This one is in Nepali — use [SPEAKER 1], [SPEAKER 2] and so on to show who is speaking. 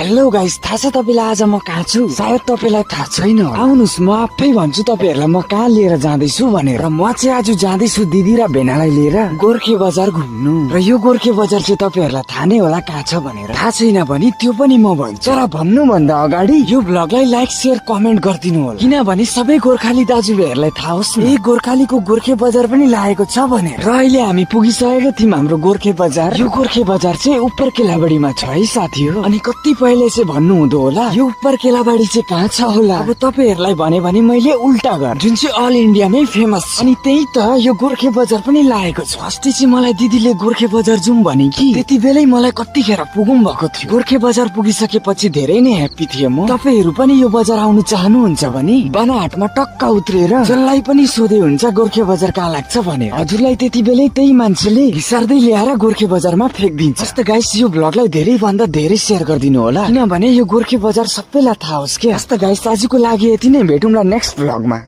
[SPEAKER 1] हेलो गाइस, थाहा छ तपाईलाई आज म कहाँ छु? सायद तपाईलाई थाहा छैन। आउनुस् म आफै भन्छु तपाईहरुलाई म कहाँ लिएर जाँदैछु भनेर। र म चाहिँ आज जाँदैछु दिदी र भेनालाई लिएर गोर्खे बजार घुम्नु। र यो गोर्खे बजार चाहिँ तपाईहरुलाई थाहा नै होला कहाँ छ भनेर। थाहा छैन भने त्यो पनि म भन्छु। तर भन्नु भन्दा अगाडि यो भ्लगलाई लाइक शेयर कमेन्ट गरिदिनु होला, किनभने सबै गोर्खाली दाजुभाइहरुलाई थाहा होस् न गोर्खालीको गोर्खे बजार पनि लागेको छ भनेर। र अहिले हामी पुगिसकेका थियौं हाम्रो गोर्खे बजार। यो गोर्खे बजार चाहिँ उप्पर केलाबाडीमा छ है साथी हो। अनि कति पहिले चाहिँ भन्नु हुँदो होला यो उप्पर केलाबाडी चाहिँ कहाँ छ होला। अब तपाईहरुलाई भने मैले उल्टा घर जुन चाहिँ अल इन्डियामै फेमस छ। अनि त्यही त यो गोर्खे बजार पनि लागेको छ। अस्ति चाहिँ मलाई दिदीले गोर्खे बजार जाउँ भने कि त्यति बेलै मलाई कतिखेर पुगौँ भएको थियो। गोर्खे बजार पुगिसकेपछि धेरै नै ह्याप्पी थिएँ म। तपाईहरु पनि यो बजार आउनु चाहनुहुन्छ भने बानाहाटमा टक्क उत्रेर जसलाई पनि सोधे हुन्छ गोर्खे बजार कहाँ लाग्छ भने हजुरलाई त्यति बेलै त्यही मान्छेले घिसार्दै ल्याएर गोर्खे बजारमा फ्याँक्दिन्छ। जस्तो गाइस यो भ्लगलाई धेरै भन्दा धेरै शेयर गरिदिनु होला, किनभने यो गोर्खे बजार सबैलाई थाहा होस् के। जस्तो गाइस आजको लागि यति नै, भेटौँला नेक्स्ट भ्लगमा।